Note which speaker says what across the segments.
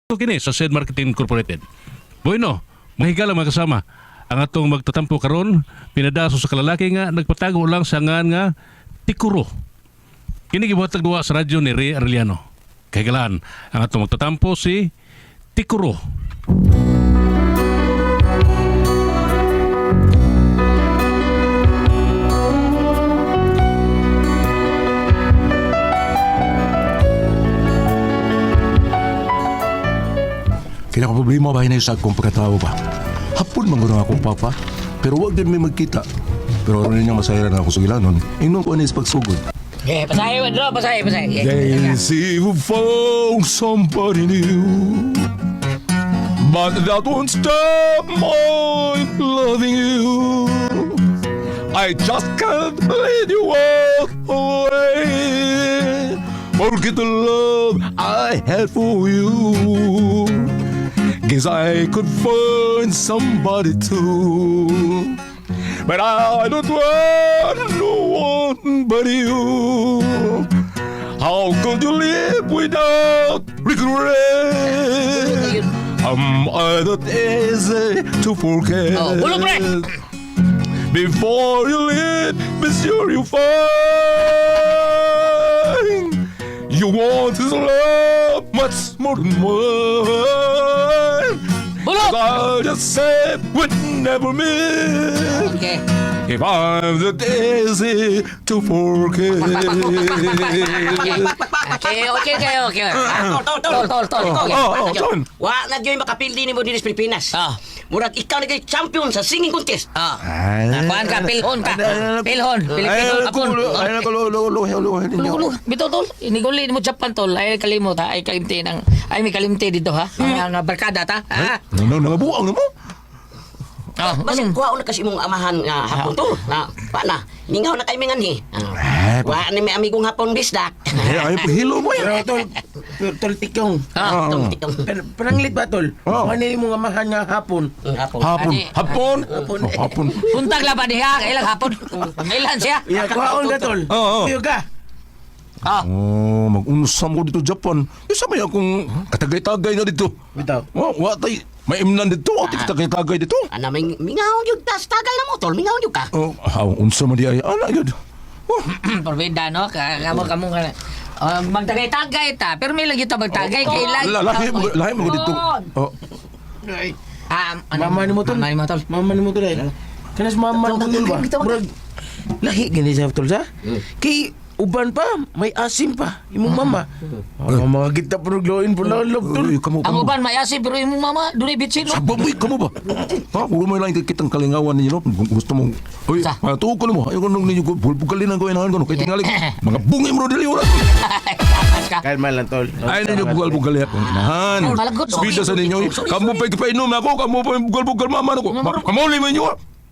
Speaker 1: Kini sa Said Marketing Incorporated. Bueno, mahigala mga kasama. Ang atong magtatampo karon pinadaso sa kalalaki nga nagpatago lang sa ngan nga Tikuro. Kini gibuhat duwa sa radyo ni Ray Arellano. Kahigalaan, ang atong magtatampo si Tikuro.
Speaker 2: Kaya ko problema ba hinay sa akong pagkatao ba? Hapon man gud ang akong papa, pero wag din may magkita. Pero aron niya masayran ako sa gilanon, ingnon ko anis pagsugod.
Speaker 3: Okay, pasahe, bro, pasahe, pasahe. Okay.
Speaker 2: They see you found somebody new, but that won't stop my loving you. I just can't let you walk away. Forget the love I had for you. Guess I could find somebody too. But I don't want no one but you. How could you live without regret? Am I that easy to forget?
Speaker 3: Oh, ulo, pre!
Speaker 2: Before you leave, be sure you find you want his love much more than mine.
Speaker 3: Bulok!
Speaker 2: I just said we'd never meet.
Speaker 3: Okay.
Speaker 2: If I'm that easy to forget.
Speaker 3: Okay, okay kayo, okay.
Speaker 4: Tol, tol, tol.
Speaker 3: Tol, tol, tol. Okay.
Speaker 2: Oh, oh, John.
Speaker 4: Wa na gyud makapildi nimo dinhi sa Pilipinas.
Speaker 3: Ah.
Speaker 4: Murag ikaw na gyud champion sa singing contest.
Speaker 3: Ah. Kuan ka, pilhon ka. Pilhon, Pilipino, hapon.
Speaker 2: Ay, nako, lo, lo, lo, lo,
Speaker 3: Ulo, ulo. Bitaw, tol. Iniguli mo Japan, tol. Ay, kalimot, ha. Ay, kalimti ng... Ay, may kalimti dito, ha. Ang barkada, ta. Ha?
Speaker 2: No, no, nangabuang na mo.
Speaker 3: Ah,
Speaker 4: Basta
Speaker 3: anong-
Speaker 4: kuha na kasi imong amahan nga hapon to. Na, pa na. Mingaw na kay mingan ni.
Speaker 2: Eh,
Speaker 4: Wa ni may amigong hapon bisdak.
Speaker 2: Eh, ay, pahilo mo yan.
Speaker 5: Pero tol, pero tol tikong.
Speaker 3: Ah.
Speaker 4: Tong tikong.
Speaker 5: Pero pananglit ba tol?
Speaker 2: Oh.
Speaker 5: Ano yung mga amahan nga hapon?
Speaker 4: Hapon.
Speaker 2: Hapon,
Speaker 3: Ani-
Speaker 2: hapon, hapon, hapon.
Speaker 3: Puntag lang ba niya? Kailang hapon? Kailan siya?
Speaker 5: Ya, kuhaon ka tol.
Speaker 2: Oo, oo.
Speaker 5: Tuyo ka.
Speaker 3: Ah.
Speaker 2: Oh, mag-unsam ko dito Japan. Isa may akong katagay-tagay na dito.
Speaker 5: Bitaw.
Speaker 2: Oh, wa tay, may imnan dito, wa tay katagay-tagay dito.
Speaker 4: Ana mingaw gyud tas tagay na mo tol, mingaw gyud ka.
Speaker 2: Oh, how unsa man di ay ana gyud. Oh,
Speaker 3: Porbida, no? Kamo, kamo ka na. Oh, magtagay-tagay ta. Pero may lagi ta magtagay. Kailan?
Speaker 2: lahi mo lahi mo dito. Oh,
Speaker 5: Ay,
Speaker 3: Ah, ano?
Speaker 5: mama ni mo tol.
Speaker 3: Mama ni mo tol.
Speaker 5: Mama ni mo tol ay. Kanas mama ni mo tol ba? Murag lahi gani sa tol sa. Kay uban pa, may asim pa imong mama. Oh, mga kita pero gloin pula love tol.
Speaker 2: uy, kamo
Speaker 3: Ang
Speaker 2: kamo.
Speaker 3: uban mayasi pero imong mama dunay bitsin no.
Speaker 2: Sabab uy, kamo ba? Ha, kung mo lang kitang kalingawan ninyo, no? Kung gusto mong Uy,
Speaker 3: Sa?
Speaker 2: mga tuo ko mo. Ayaw ko nung ninyo bulbugalin ang gawin ko. Kay tingali, mga bungi mo dili ora.
Speaker 3: Tapas ka.
Speaker 5: Kalma lang tol.
Speaker 2: Ay ninyo bugal-bugal akong inahan.
Speaker 3: Malagot.
Speaker 2: Bida sa ninyo. Kamo pa ipainom ako, kamo pa bugal-bugal mama nako. Kamuli man ninyo.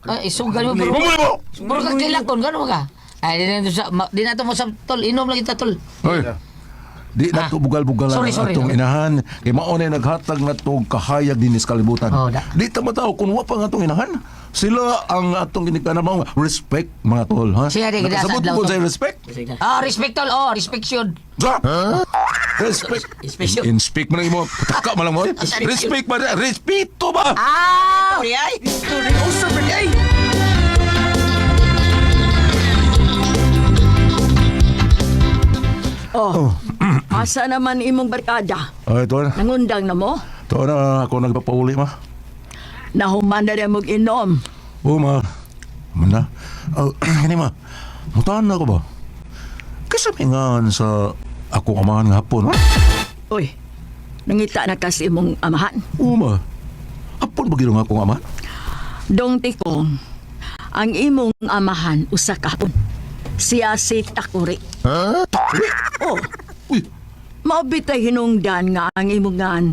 Speaker 3: Ay, isugal mo pero.
Speaker 2: Kamuli mo.
Speaker 3: Pero ka kailakon gano ka. Ay di na sa di na to mo sa tol inom lang kita tol.
Speaker 2: Hoy. Di na to bugal-bugal
Speaker 3: Sorry,
Speaker 2: ang
Speaker 3: sorry.
Speaker 2: atong inahan. Kay mao na naghatag na to kahayag dinhi sa kalibutan.
Speaker 3: Oh, da.
Speaker 2: Di ta matao kung wa pa ang atong inahan. Sila ang atong ginikanan mga respect mga tol, ha?
Speaker 3: Siya, di, gida sa
Speaker 2: Nakasabot
Speaker 3: adlaw,
Speaker 2: mo
Speaker 3: tol.
Speaker 2: sa respect?
Speaker 3: Ah, respect tol. Oh, respect yun.
Speaker 2: Sa? Respect.
Speaker 4: Respect.
Speaker 2: In speak man ang imo. Pataka man lang mo. eh. Respect ba? Respeto ba?
Speaker 3: Ah!
Speaker 4: Sorry ay.
Speaker 5: Tol, usap ay.
Speaker 6: Oh. Asa naman imong barkada?
Speaker 2: Ay, ito na.
Speaker 6: Nangundang na mo?
Speaker 2: Ito na ako nagpapauli ma.
Speaker 6: Nahuman na rin mong inom.
Speaker 2: Oo ma. Mana? Oh, kani ma. Mutaan na ako ba? Kasi may ngan sa ako amahan nga hapon. Ha?
Speaker 6: Uy, nangita na kasi imong amahan.
Speaker 2: Oo ma. Hapon ba gino nga akong amahan?
Speaker 6: Dong tikong, ang imong amahan usa ka hapon. Siya si Takuri.
Speaker 2: Takuri?
Speaker 6: Oh,
Speaker 2: Uy,
Speaker 6: maubitay hinungdan nga ang imong ngan.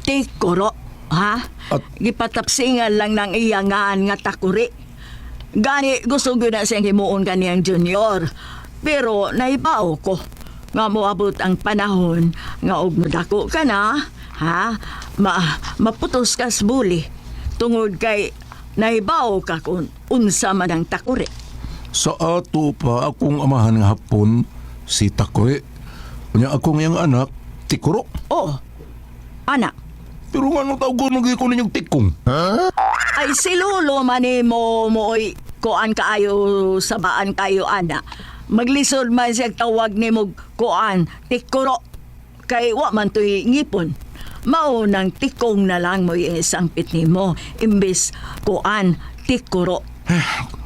Speaker 6: Tikuro, ha?
Speaker 2: At-
Speaker 6: Gipatapsingan lang ng iya ngan nga Takuri. Gani, gusto ko na siyang himuon kaniyang junior. Pero naibao ko nga moabot ang panahon nga og modako ka na, ha? Maputos ka sa buli. Tungod kay nahibaw ka kung unsa man ang Takuri.
Speaker 2: sa ato pa akong amahan nga hapon si Takuri. Unya akong iyang anak, Tikuro.
Speaker 6: Oh, Ana.
Speaker 2: Pero nga nung tawag ko ko ninyong tikong.
Speaker 6: Ay si Lolo manimo mooy kuan kaayo sabaan kayo ana. Maglisod man siya tawag nimo kuan tikuro kay wa man to'y ngipon. Mao nang tikong na lang mo isang pit nimo imbes kuan tikuro.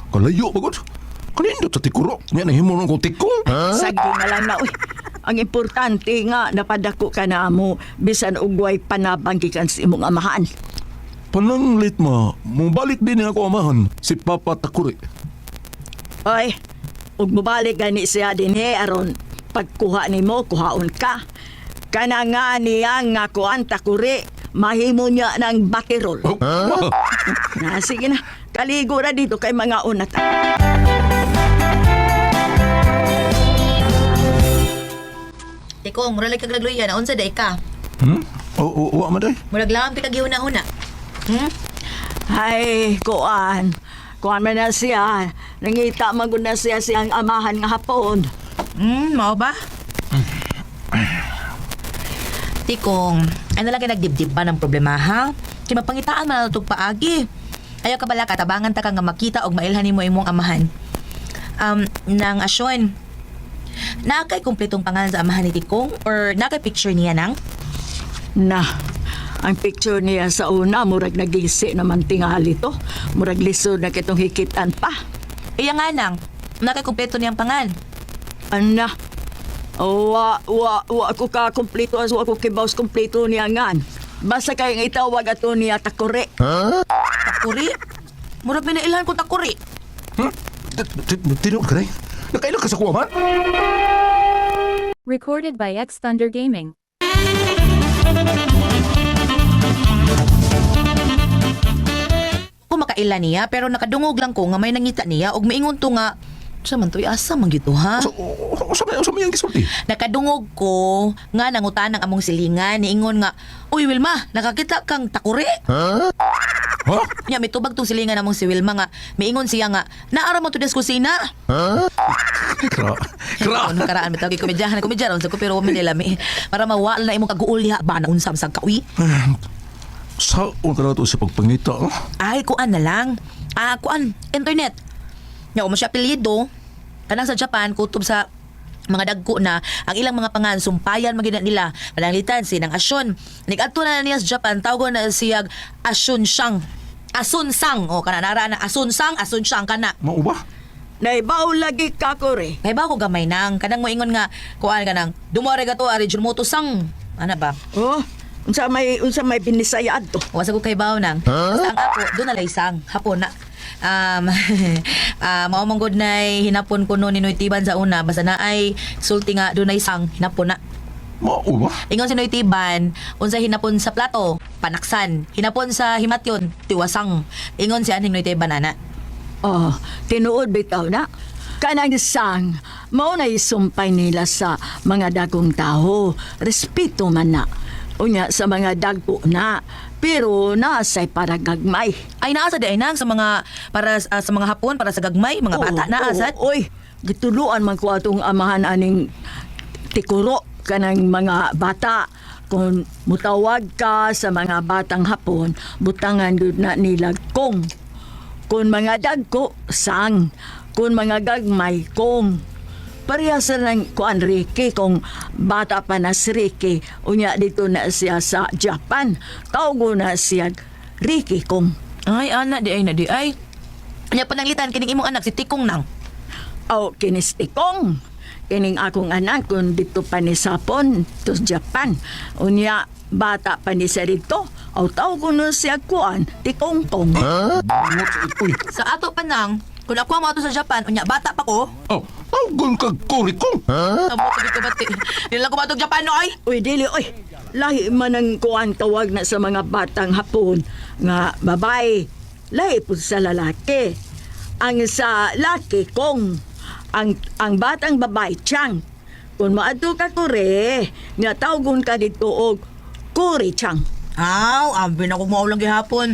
Speaker 2: Kalayo pagod. Kanindot sa tikuro. Nga nahimo nung kong tikong.
Speaker 6: Sagdi na lang na uy. Ang importante nga napadako ka na mo bisan ugway panabang gikan sa imong amahan.
Speaker 2: Pananglit ma, mubalik din ako amahan si Papa Takuri.
Speaker 6: Oy, ug mobalik gani siya dinhi aron pagkuha nimo kuhaon ka. Kana nga niya nga kuan takuri, mahimo niya ng bakirol.
Speaker 2: Oh, huh?
Speaker 6: Na sige na, kaligo ra dito kay mga una ta.
Speaker 7: Tikong, mura lang kag nagluya na unsa day ka.
Speaker 2: Hmm? Oh, oh, wa man day.
Speaker 7: Murag lang kag gihuna-huna. Hmm?
Speaker 6: Ay, kuan. Kuan man na siya. Nangita man gud na siya siyang amahan nga hapon.
Speaker 7: Mao ba? Tikong, ano lang kay nagdibdib ba ng problema ha? Kay mapangitaan man na paagi. Ayaw ka bala katabangan ta ka nga makita og mailhan nimo imong amahan. Nang asyon. Naa kay kumpletong pangalan sa amahan ni Tikong or naa kay picture niya nang?
Speaker 6: Na, ang picture niya sa una, murag nagisi naman tingali to. Murag lisod na kitong hikitan pa.
Speaker 7: Iya nga nang, naa kay kumpleto niyang pangan.
Speaker 6: Ana, wa, wa, wa ako ka kompleto, wa ako kibaws kompleto niya ngan. Basta kay nga itawag ato niya takore.
Speaker 7: Takuri? Murag may nailhan ko takuri.
Speaker 2: Hmm? Tinuod ka day? Nakaila ka sa kuha man?
Speaker 8: Recorded by X Thunder Gaming.
Speaker 7: Ko makaila niya pero nakadungog lang ko nga may nangita niya og miingon to nga sa man to'y asa man gyud to ha.
Speaker 2: So, usa may ang gisulti.
Speaker 7: Nakadungog ko nga nangutan ang among silingan niingon nga, "Uy Wilma, nakakita kang takuri."
Speaker 2: Ha?
Speaker 7: Nya mitubag tong silingan among si Wilma nga miingon siya nga, "Naara mo to des kusina."
Speaker 2: Kra. Kra.
Speaker 7: Ano karaan bitawg komedyahan komedya ron sa ko pero wa man nila mi para mawala na imong kaguol diha ba na unsam sa kawi.
Speaker 2: Sa ka na to sa pagpangita? Oh?
Speaker 7: Ay, kuan na lang. Ah, kuan, internet. Nya mo siya apelyido. Kanang sa Japan, kutob sa mga dagko na ang ilang mga pangan sumpayan man gyud na nila pananglitan sinang Asyon nigadto na niya sa Japan tawgon na siyag Asyon Sang Asun Sang o kana nara na Asun Sang Asun Sang kana.
Speaker 2: Mao ba?
Speaker 6: Naibaw lagi ka kore.
Speaker 7: Kay ba ko gamay nang kanang moingon nga kuan kanang dumore gato ari Junmoto Sang ana ba.
Speaker 6: Oh, unsa may binisaya adto.
Speaker 7: Wa sa ko kay baw nang. Basta ang ako, doon na sang hapon na. Mao man gud nay hinapon ko no ni Noy Tiban sa una basta na ay sulti nga doon ay sang hinapon na.
Speaker 2: Mao ba?
Speaker 7: Ingon si Noy Tiban, unsa hinapon sa plato, panaksan. Hinapon sa himatyon, tiwasang. Ingon si aning Noy Tiban ana.
Speaker 6: Oh, tinuod bitaw na. Kanang sang, mao na isumpay nila sa mga dagong tao. Respeto man na. Unya sa mga dagko na. Pero nasay para gagmay.
Speaker 7: Ay naa sa di ay nang sa mga para sa mga hapon para sa gagmay, mga bata
Speaker 6: Oo,
Speaker 7: na
Speaker 6: oo,
Speaker 7: asad.
Speaker 6: Oy, gituluan man ko atong amahan aning tikuro kanang mga bata. Kung mutawag ka sa mga batang hapon, butangan gud na nila kong. Kung mga dagko, sang. Kung mga gagmay, kong. Parehas sa ng kuan Ricky kung bata pa na si Ricky, unya dito na siya sa Japan. Tawgo na siya Ricky kong.
Speaker 7: Ay ana di ay na di ay. Nya pananglitan kining imong anak si Tikong nang.
Speaker 6: Aw, kinistikong. Kining akong anak kung dito pa ni Sapon, to Japan. Unya, bata pa ni siya dito. Aw, tao ko nun siya kuan, tikong-kong.
Speaker 2: Bangot sa uy.
Speaker 7: Sa ato pa nang, kung ako mo ato sa Japan, unya bata pa ko.
Speaker 2: Oh, tawgon kag kurikong.
Speaker 7: Tamo ko dito bati. Dili lang ko matog Japan no ay.
Speaker 6: Uy, dili, oy. Lahi man ang kuan tawag na sa mga batang Hapon nga babae. Lahi po sa lalaki. Ang sa laki kong ang batang babae chang. Kung maadto ka kore, nga tawgon ka dito og kore chang.
Speaker 7: Aw, ambi na ko maulang gihapon.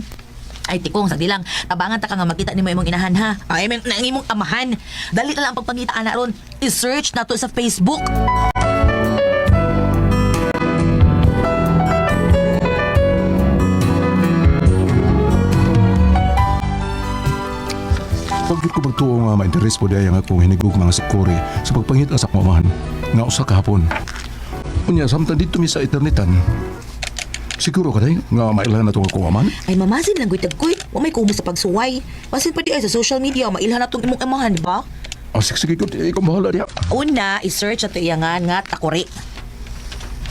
Speaker 7: Ay, tikong, sagdi lang. Tabangan ta ka nga makita nimo imong inahan, ha? Ay, I mean, na ang imong amahan. Dali na lang ang pagpangita ana ron. I-search na to sa Facebook.
Speaker 2: Pagkit ko pagtuo nga ma-interest po daya nga akong hinigug mga sikuri sa pagpangita sa akong amahan nga usa ka hapon. Unya samtang dito mi sa internetan. Siguro ka day nga mailhan na tong akong amahan.
Speaker 7: Ay mamasin lang gud tagkuy. Wa may kumo sa pagsuway. Masin pa di ay sa social media mailhan na tong imong amahan, di ba?
Speaker 2: Ah, sige, sige, good. Ikaw bahala diha.
Speaker 7: Una, i-search ato iyangan nga takuri.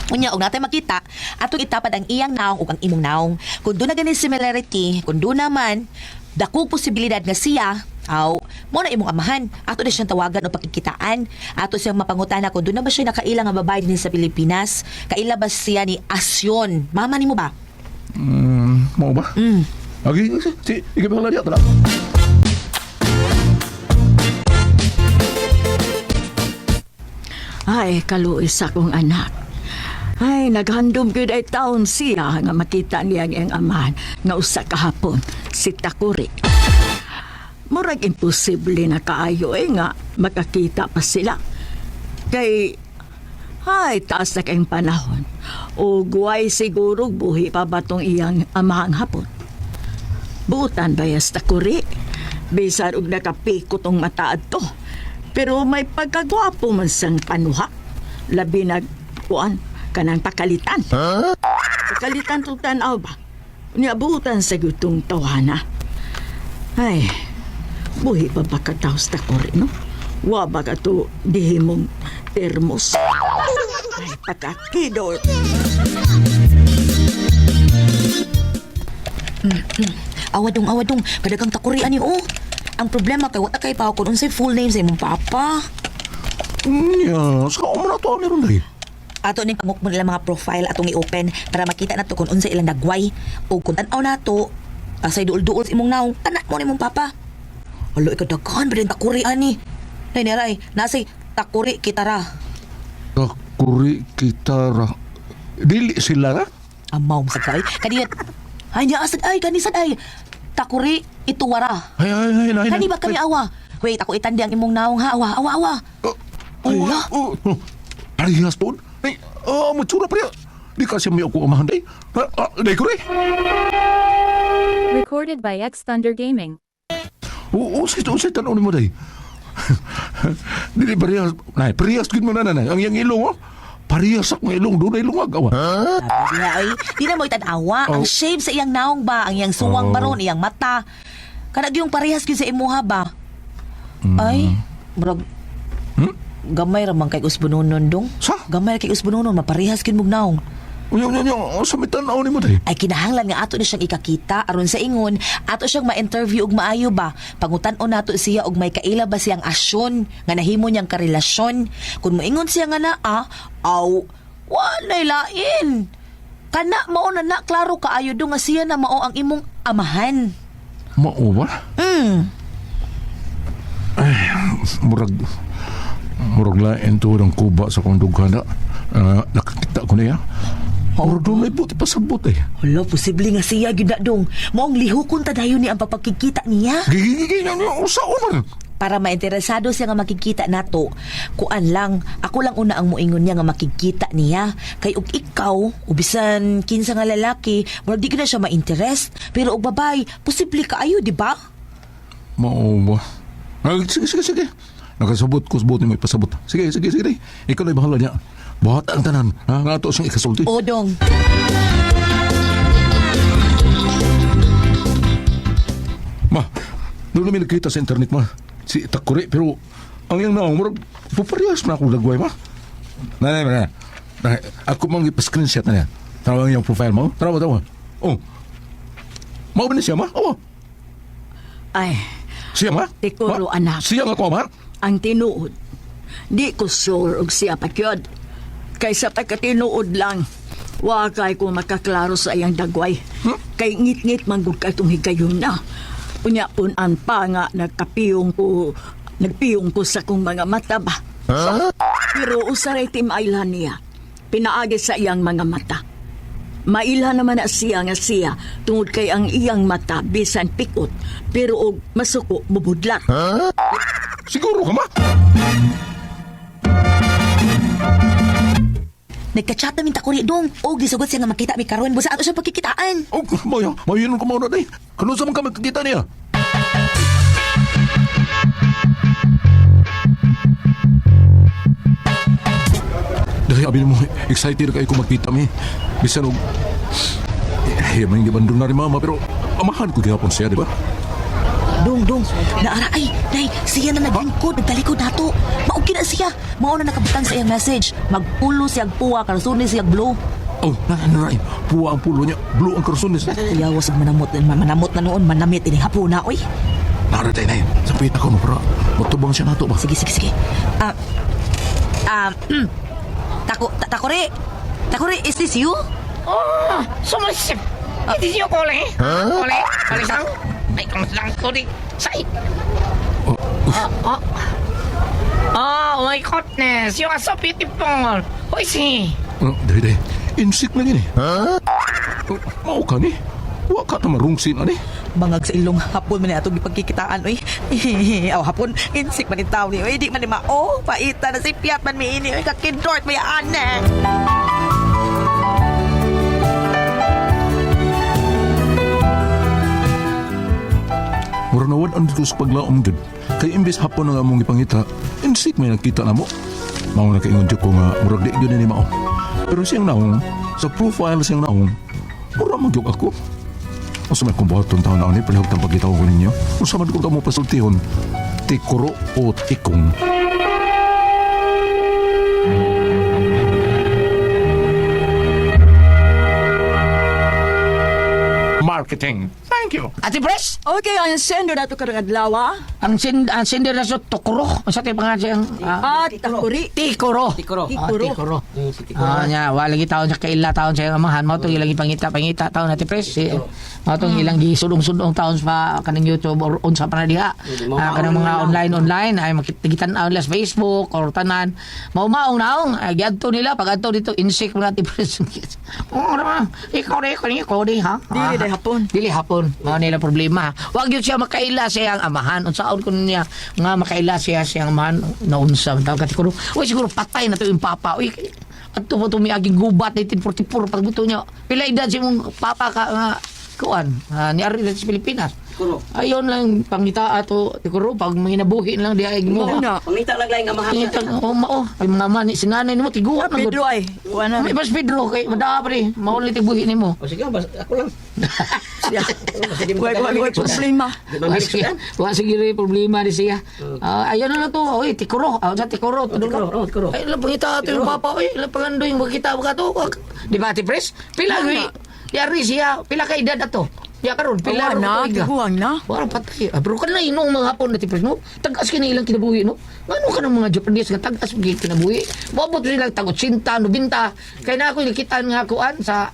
Speaker 7: Unya, og natay makita, atong itapad ang iyang naong ug ang imong naong. Kung doon na gani similarity, kung doon naman, dako posibilidad nga siya, aw, mo na imong amahan. Ato na siyang tawagan o pakikitaan. Ato siyang mapangutana kung doon na ba siya nakaila nga babae din sa Pilipinas. Kaila ba siya ni Asyon? Mama nimo ba?
Speaker 2: Mao ba? Okay, sige, ikaw bahala diha tara.
Speaker 6: Ay, kaluoy sa akong anak. Ay, naghandom gyud ay taon siya nga makita niya ang iyang amahan nga usa ka hapon, si Takuri. Murag imposible na kaayo eh nga makakita pa sila. Kay, ay, taas na kayong panahon. O guway siguro buhi pa ba tong iyang amahang hapon. Butan bayas takuri. Bisan og nakapiko tong mataad to. Pero may pagkagwapo man sang panuha. Labi nag kuan kanang pakalitan. Pakalitan tong tanaw ba? Unya butan sa gutong tawana. Ay, buhi pa ba ka taos takuri, no? Wa ba ka to dihimong termos? Ay, pagkakidot.
Speaker 7: Awadong, awadong, kadagang takuri ani oh. Ang problema kay wala kay pa kung unsay full name sa imong papa.
Speaker 2: Nya, sa mo na to ani ron day.
Speaker 7: Ato ning pangukmon ilang mga profile atong i-open para makita nato kung unsa ilang dagway o kung tan-aw nato asay duol-duol sa imong naong tanak mo nimong papa. Alo ikaw daghan ba din takuri ani. Nay niray, nasay takuri kitara.
Speaker 2: Takuri kitara. Dili sila ra?
Speaker 7: Amaw mo sad kay. Kaniyat. Ay niya asad ay kanisad ay. Takuri ituwara.
Speaker 2: Ay, ay, ay, ay.
Speaker 7: Kani ba kami awa? Wait, ako itandi ang imong naong ha. Awa, awa, awa.
Speaker 2: Oh,
Speaker 7: Ala.
Speaker 2: oh, oh. Parehas po. Ay, oh, mutsura pareha. Di kasi may ako amahan day. Ah, ah, day ko rin.
Speaker 8: Recorded by X Thunder Gaming.
Speaker 2: Oo, sige, sige, tanaw ni mo day. Dili parehas. Nay, parehas gid mo na nanay. Ang iyang ilong, oh. Parehas akong ilong. Doon ay lungag, awa.
Speaker 7: Sabi niya, ay, di na mo itanawa. Ang
Speaker 2: Oh.
Speaker 7: shape sa iyang naong ba, ang iyang suwang
Speaker 2: Oh.
Speaker 7: baron, iyang mata. Kanag yung parehas gyud sa imuha ba? Ay, murag, gamay ra man kay usbunonon dong.
Speaker 2: Sa?
Speaker 7: Gamay ra kay usbunonon, maparehas gyud mog naong.
Speaker 2: Unya, unya, unya. Sa may tanaw ni mo day.
Speaker 7: Ay kinahanglan nga ato na siyang ikakita aron sa ingon ato siyang ma-interview og maayo ba pangutan-on nato siya og may kaila ba siyang asyon nga nahimo niyang karelasyon kung moingon siya nga naa aw walay lain kana mao na na klaro kaayo do nga siya na mao ang imong amahan.
Speaker 2: Mao ba? Ay, murag murag lain to ng kuba sa kong dughana. Ah, nakakita ko niya. Murag doon ay buti pasabot eh.
Speaker 7: Hala, posible nga siya gyud na dong. Maong lihokon ta dayon ni ang papagkikita niya.
Speaker 2: Gigigigi na niya. Usa man.
Speaker 7: Para mainteresado siya nga makikita nato, kuan lang, ako lang una ang moingon niya nga makikita niya. Kay og ikaw, ubisan kinsa nga lalaki, murag di ka na siya ma-interest. Pero og babay, posible kaayo, di ba?
Speaker 2: Mao ba? Ay, sige, sige, sige. Nakasabot ko sa buti mo ipasabot. Sige, sige, sige. Day. Ikaw na bahala niya. Buhat ang tanan. Ha? Nga to siyang ikasulti.
Speaker 7: O dong.
Speaker 2: Ma, doon namin nakita sa internet, ma. Si Takuri, pero ang iyang naong, murag, puparehas na akong lagway, ma. Nanay, nanay. Nanay, ako mang ipa-screenshot na niya. Tanawa ang iyang profile mo. Tanawa, tanawa. Oh. Mao ba ni siya, ma? Oo.
Speaker 6: Ay,
Speaker 2: Siya, ma?
Speaker 6: Tikuro,
Speaker 2: Ma?
Speaker 6: anak.
Speaker 2: Siya nga ko, ma?
Speaker 6: Ang tinuod. Di ko sure og siya pakyod. Kaysa pagkatinuod lang. Wa kay ko makaklaro sa iyang dagway. Kay ngit-ngit manggod kay tong higayon na. Unya pun-an pa nga nagkapiyong ko, nagpiyong ko sa kong mga mata ba. Pero usaray timailan niya. Pinaagi sa iyang mga mata. Maila naman na siya nga siya tungod kay ang iyang mata bisan pikot pero og masuko mubudlat.
Speaker 2: Siguro ka, ma?
Speaker 7: Nagka-chat namin takuri dong. Og gisugot siya nga makita mi karon busa ato siya pagkikitaan.
Speaker 2: Oh, maya, maya nun ka mauna, day. Kano sa man ka magkikita niya? Dahil abi mo, excited kayo kung magkita mi. Bisan og eh, may gibandong na rin mama, pero amahan ko gihapon siya, di ba?
Speaker 7: Dong, dong. Naara, ay, day, siya na naglingkod, nagtalikod nato. Maugki na siya. Mao na nakabutang sa iyang message. Magpulo siyag puwa, karsunin siyag blue.
Speaker 2: Oh, na, na, na, puwa ang pulo niya, blue ang karsones.
Speaker 7: Kuyawas og manamot, manamot na noon, manamit ini hapon na, oy.
Speaker 2: Nara tayo na Sampit ako no, para matubang siya nato ba?
Speaker 7: Sige, sige, sige. Ah, ah, Tako, takore. Takore, is this you?
Speaker 3: Oh, sumasip. It is you, Kole. Kole, Kole sang. Ay, kamusta lang ko di. Say.
Speaker 2: Oh,
Speaker 3: Oh, oh. Oh, my goodness. You are so beautiful. Who is he?
Speaker 2: Oh, dahil, dahil. Insik na gini. Huh? Oh, mao ka ni? Wa ka ta marungsin ani?
Speaker 7: Bangag sa ilong hapon man ni atong gipagkikitaan oy. Aw hapon insik man ni tawo ni oy di man ni mao paita na si Piat man miini oy kakindort may ane.
Speaker 2: Mura na wad ang ko sa paglaom gud. Kay imbes hapon ang among gipangita, insik may nagkita na mo. Mao na kaingon jud ko nga murag di gyud ni mao. Pero siyang naong, sa profile siyang naong, mura man gyud ako. Unsa may kong buhaton taon na ani palihog tang pagkita ko ninyo? Unsa man ko kamo pasultihon? Tikuro o tikong?
Speaker 9: Marketing. Thank you.
Speaker 3: Ate Pres,
Speaker 6: Okay, ang sender nato karong adlaw ah.
Speaker 3: ang sender na sa Tokoro. Ang sa tayo pangalan siyang
Speaker 6: Ah, takuri.
Speaker 3: Tikoro.
Speaker 4: Tikoro.
Speaker 3: Ah, Tikoro.
Speaker 4: Si Tikoro.
Speaker 3: Ah, nya, wala lagi taon sa kaila taon sa iyang amahan mao tong ilang ipangita pangita taon ate Pres. Si, mao tong ilang gisulong-sulong taon sa kaning YouTube or unsa pa na diha. Ah, kanang mga online online ay makitan-aw nila sa Facebook or tanan. Mao maong naong ay giadto nila pag adto dito insect mga ate Pres. Oh, naman. Ikaw rin, ikaw rin, ikaw rin, ha?
Speaker 6: Dili day hapon.
Speaker 3: Dili hapon. Mao nila problema. Wag yun siya makaila sa iyang amahan. Unsaon ko niya nga makaila siya sa iyang amahan naunsa man tawag katiguro. Uy siguro patay na to yung papa. Uy adto po tumiaging gubat 1944 pagbuto niya. Pila edad si mong papa ka nga kuan ni ari sa Pilipinas.
Speaker 4: Tikuro.
Speaker 3: Ayon lang pangita ato tikuro pag mga nabuhi lang di ay mo.
Speaker 6: Mao na.
Speaker 4: Pangita lang lang ang amahan.
Speaker 3: Pangita oh mao ay mga man si nanay nimo tiguan man gud.
Speaker 6: Pedro ay, kuha na.
Speaker 3: May pas Pedro kay madaa pa rin. Mauli tibuhi nimo.
Speaker 4: O sige, bas, ako lang.
Speaker 6: Siya. Way way way problema.
Speaker 4: Di ba,
Speaker 3: Wa sige, wa sige rin problema ni siya. Ah, ayun na lang to. Oy, tikuro. Ah, sa tikuro.
Speaker 4: tikuro, oh, tikuro.
Speaker 3: Ay, lang pangita ato yung papa. Oy, lang pangando yung magkita ka to. Wag. Di ba, Ate Pres? Pila, oy. Yari siya. Pila ka edad ato. Ya karon pila
Speaker 6: Awa
Speaker 3: ron
Speaker 6: na,
Speaker 3: tuig, ah.
Speaker 6: tiguang na.
Speaker 3: Wala patay. Ah, pero kanay nung mga hapon na Pres, no? Tagas kini ilang kinabuhi, no? Ngano ka ng mga Japanese nga tagas kini kinabuhi? Mabot sila tag 80, 90. Kaya na ako nakitaan nga kuan sa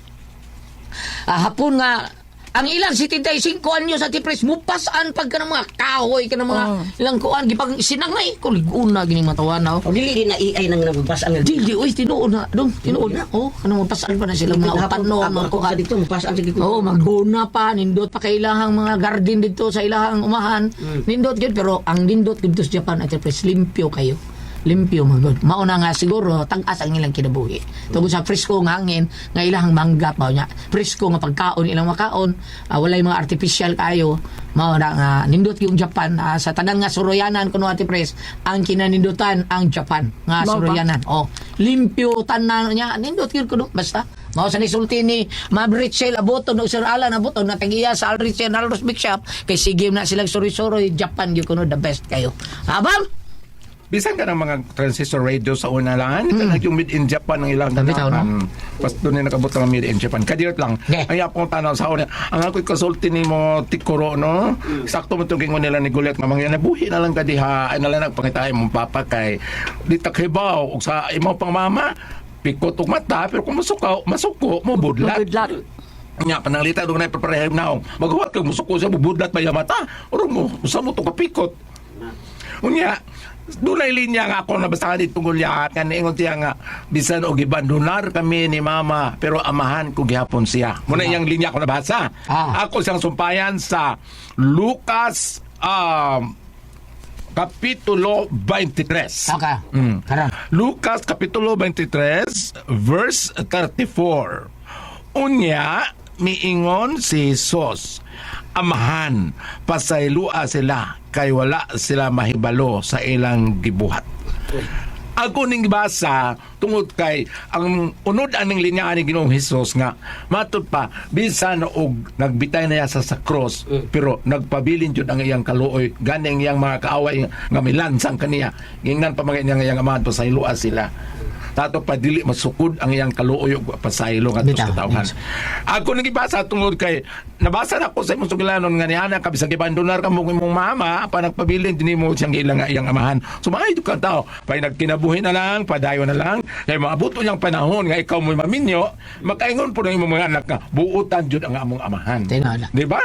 Speaker 3: hapon nga ang ilang 75 anyo sa Tipres mupasan pag ka ng mga kahoy ka ng mga ilang kuan gipang sinangay ko liguna gini matawan na
Speaker 4: O dili din na AI nang nababas ang
Speaker 3: dili oy tinuod na dong tinuod na oh ano mapasan pa na sila mga upano mga
Speaker 4: Ako
Speaker 3: kuan
Speaker 4: sa dito, mapasaan sa dito.
Speaker 3: Oh, magguna pa, nindot pa kay ilahang mga garden dito sa ilahang umahan. Nindot gyud pero ang nindot dito sa Japan at pres limpyo kayo. Limpyo man gud. Mauna nga siguro tag-as ang ilang kinabuhi. Tungod sa presko nga hangin nga ilahang mangga pa nya. Presko nga pagkaon ilang makaon, walay mga artificial kayo. Mao na nga nindot yung Japan sa tanan nga suroyanan kuno ati pres ang kinanindutan ang Japan nga
Speaker 6: Mao ba?
Speaker 3: suroyanan. Oh, limpyo tanan niya nindot gyud kuno basta. Mao sa nisulti ni Ma'am Richel Aboton o Sir Alan Aboton na tagiya sa Alrich and Alros Big Shop kay sige na silang suri-suroy Japan gyud kuno the best kayo. Habang
Speaker 9: Bisan ka ng mga transistor radio sa una lang, mm. yung made in Japan ang ilang
Speaker 3: Sabi tao, no?
Speaker 9: ganahan. Pas doon na nakabot ang made in Japan. Kadirot lang.
Speaker 3: Okay.
Speaker 9: Ang yapong tanaw sa una. Ang ako'y kasulti ni mo Tikuro, no? Sakto mo itong gingon nila ni Goliath nga mga nabuhi na lang ka diha. Ay na lang nagpangitahay mong papa kay di takhibaw og sa imong pang mama pikot og mata pero kung masukaw masuko mo budlat.
Speaker 6: Good luck.
Speaker 9: Nya pananglita doon na ipaparehim na Maghuwat kag musuko siya bubudlat pa mata. Uro mo usa mo to kapikot. Unya, dunay linya nga ako nabasahan dito tungkol ya kan ingon siya nga bisan og ibandonar kami ni mama pero amahan ko gihapon siya. Muna iyang linya ako nabasa.
Speaker 3: Ah.
Speaker 9: Ako siyang sumpayan sa Lucas Kapitulo 23.
Speaker 3: Okay. Karon.
Speaker 9: Lucas Kapitulo 23 verse 34. Unya miingon si Jesus, Amahan, pasaylua sila kay wala sila mahibalo sa ilang gibuhat. Ako ning basa, Tungod kay ang unod aning linya ni Ginoong Hesus nga matud pa bisan og nagbitay na siya sa cross, pero nagpabilin jud ang iyang kaluoy, gani ang iyang mga kaaway nga milansang kaniya, gingnan pa mga iyang iyang amahan, pasayloa sila. Tato pa dili masukod ang iyang kaluoy ug pasaylo ngadto sa
Speaker 3: Bitaw,
Speaker 9: katawhan.
Speaker 3: yes.
Speaker 9: Ako nang gibasa tungod kay nabasa na ako sa imong sugilanon nga niana ka bisag gibandonar ka mo imong mama pa nagpabilin dinhi mo siyang ilang nga iyang amahan. So maayo ka tao, pay nagkinabuhi na lang, padayon na lang kay maabot unyang panahon nga ikaw mo'y maminyo, makaingon po ng imong mga anak nga buutan jud ang among amahan.
Speaker 3: Tinuod.
Speaker 9: Di ba?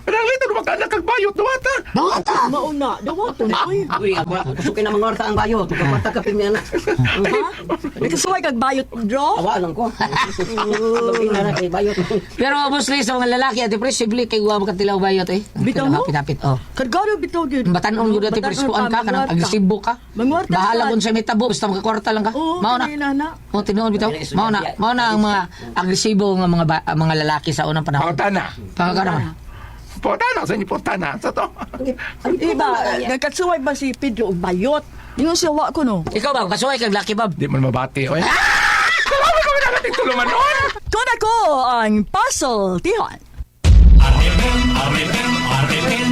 Speaker 9: Pero ang lito maka anak kag bayot duwata.
Speaker 3: Bata!
Speaker 6: Mauna, dawaton oy.
Speaker 4: Uy, ako kusukin na mga ang bayo. Tugapata ka pirmi anak.
Speaker 6: Ha? Nagkasuway kag bayot bro.
Speaker 4: Awa lang ko. Lagi na na kay bayot.
Speaker 3: Pero mostly sa mga lalaki, Ate Pres, sibli kay wa makatilaw bayot eh.
Speaker 6: Bitaw mo?
Speaker 3: Hapit-hapit, oh.
Speaker 6: Kargado bitaw gyud.
Speaker 3: Batanon gud Ate Pres, kuan ka, kanang agresibo ka.
Speaker 6: Mangwarta
Speaker 3: Bahala
Speaker 6: ka.
Speaker 3: kung sa may tabo, basta makakwarta lang ka.
Speaker 6: Oo,
Speaker 3: Mao na.
Speaker 6: kani na na.
Speaker 3: Oh, tinuod bitaw. Mao na ang mga agresibo nga mga mga lalaki sa unang panahon.
Speaker 9: Pangutana.
Speaker 3: Pangutana man.
Speaker 9: Pangutana sa inyo, pangutana sa to.
Speaker 6: Iba, nagkasuway ba si Pedro og bayot? Ingon siya wa ko no.
Speaker 3: Ikaw ba, kasuway kag laki bab.
Speaker 9: Di man mabati oy. Salamat kami na natin tulumanon.
Speaker 6: Kun ako ang puzzle tihan.
Speaker 1: RMN, RMN, RMN.